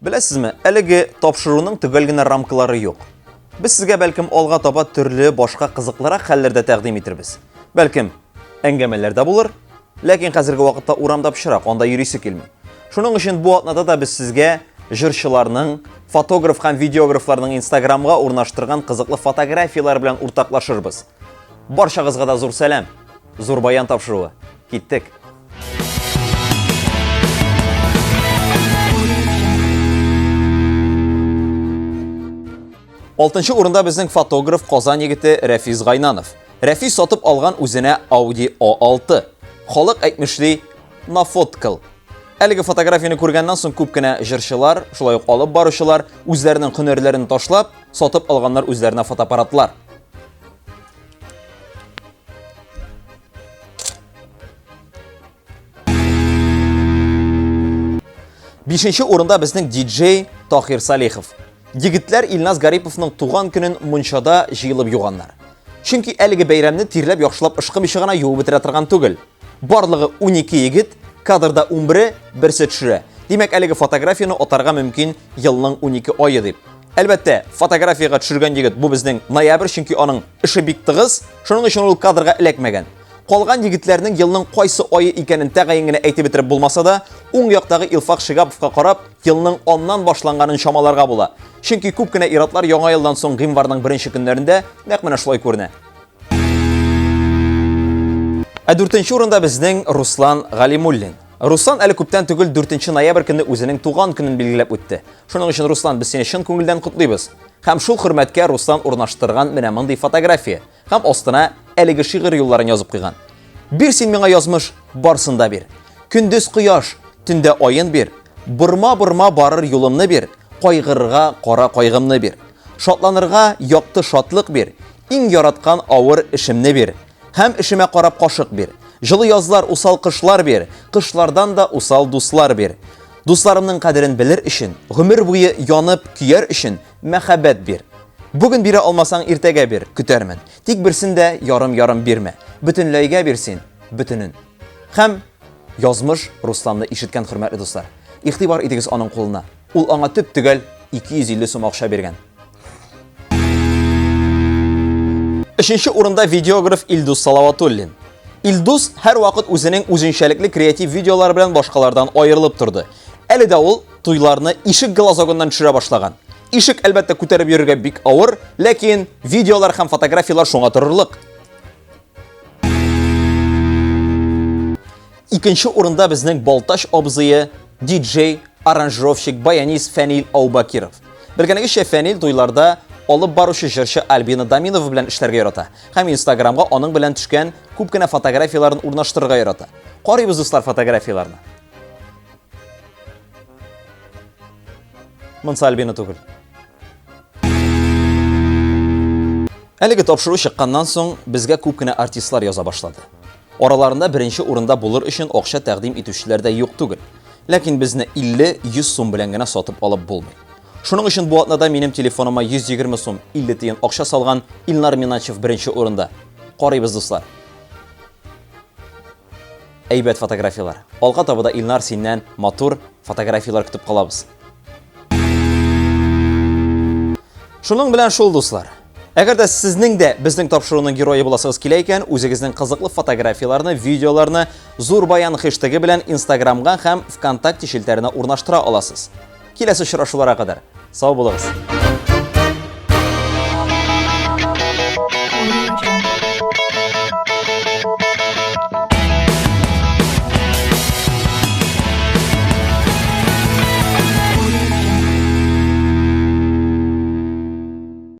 Беләсезме, әлеге тапшыруның төгәл генә рамкалары юк. Без сезгә бәлкем алга таба төрле башка кызыклырак хәлләр дә тәкъдим итербез. Бәлкем, әңгәмәләр дә булыр, ләкин хәзерге вакытта урамда пычрак, анда йөрисе килми. Шуның өчен бу атнада да без сезгә җырчыларның, фотограф һәм видеографларның Инстаграмга урнаштырган кызыклы фотографияләр белән уртаклашырбыз. Барчагызга да зур сәлам! Зур баян тапшыруы. Киттек! Алтынчы урында безнең фотограф Казан егете Рәфис Гайнанов. Рәфис сатып алган үзенә Audi A6. Халык әйтмешли, нафоткал. Әлеге фотографияне күргәннән соң күп кенә җырчылар, шулай ук алып баручылар үзләренең һөнәрләрен ташлап, сатып алганнар үзләренә фотоаппаратлар. Бишенче урында безнең диджей Тахир Салихов. Егетләр Илназ Гариповның туган көнен мунчада җыелып юганнар. Чөнки әлеге бәйрәмне тирләп яхшылап ышкымыйча гына юып бетерә торган түгел. Барлыгы 12 егет, кадрда 11-е, берсе төшерә. Димәк, әлеге фотографияне атарга мөмкин елның 12 ае дип. Әлбәттә, фотографиягә төшергән егет бу безнең ноябрь, чөнки аның эше бик тыгыз, шуның өчен ул кадрга эләкмәгән. Калган егетләрнең елның кайсы ае икәнен тәгаен генә әйтеп бетереп булмаса да, уң яктагы Илфак Шигаповка карап, елның аннан башланганын чамаларга була. Чөнки күп кенә иратлар яңа елдан соң гыйнварның беренче көннәрендә нәкъ менә шулай күренә. Ә дүртенче урында безнең Руслан Галимуллин. Руслан әле күптән түгел 4 ноябрь көнне үзенең туган көнен билгеләп үтте. Шуның өчен Руслан, без сине чын күңелдән котлыйбыз. Һәм шул хөрмәткә Руслан урнаштырган менә мондый фотография. Һәм астына әлеге шигырь юлларын язып куйган. Бир син миңа язмыш, барсын да бир. Көндез кояш, төндә аен бир. Борма-борма барыр юлымны бир. Кайгырырга кара кайгымны бир. Шатланырга якты шатлык бир. Иң яраткан авыр эшемне бир. Һәм эшемә карап кашык бир. Җылы язлар, усал кышлар бир. Кышлардан да усал дуслар бир. Дусларымның кадерен белер өчен, гомер буе янып көяр өчен Мәхәббәт бир. Бүген бирә алмасаң, иртәгә бир, көтәрмен. Тик берсен дә ярым-ярым бирмә. Бөтенләйгә бир син, бөтенен. Һәм язмыш Русланны ишеткән, хөрмәтле дуслар. Игътибар итегез аның кулына. Ул аңа төп-төгәл 250 сум акча биргән. Өченче урында видеограф Илдус Салаватуллин. Илдус һәрвакыт үзенең үзенчәлекле креатив видеолары белән башкалардан аерылып торды. Әле дә ул туйларны ишек глазогыннан төшерә башлаган. Ишек, әлбәттә, күтәреп йөрергә бик авыр, ләкин видеолар һәм фотографияләр шуңа торырлык. Икенче урында безнең Балтач абзые, диджей, аранжировщик, баянист Фәнил Аубакиров. Белгәнегезчә, Фәнил туйларда алып баручы җырчы Альбина Даминова белән эшләргә ярата һәм Инстаграмга аның белән төшкән күп кенә фотографияләрен урнаштырырга ярата. Карыйбыз, дуслар, фотографияләрне. Монсы Альбина түгел. Әлеге тапшыру чыкканнан соң безгә күп кенә артистлар яза башлады. Араларында беренче урында булыр өчен акча тәкъдим итүчеләр дә юк түгел. Ләкин безне 50-100 сум белән генә сатып алып булмый. Шуның өчен бу атнада минем телефоныма 120 сум 50 тиен акча салган Илнар Миначев беренче урында. Карыйбыз, дуслар. Әйбәт фотографияләр. Алга таба да Илнар синнән матур фотографияләр көтеп калабыз. Шуның белән шул, дуслар. Әгәр дә сезнең дә безнең тапшыруның герое буласыгыз килә икән, үзегезнең кызыклы фотографияләрне, видеоларны Зур Баян хештеге белән Инстаграмга һәм ВКонтакте челтәренә урнаштыра аласыз. Киләсе очрашуларга кадәр. Сау булыгыз.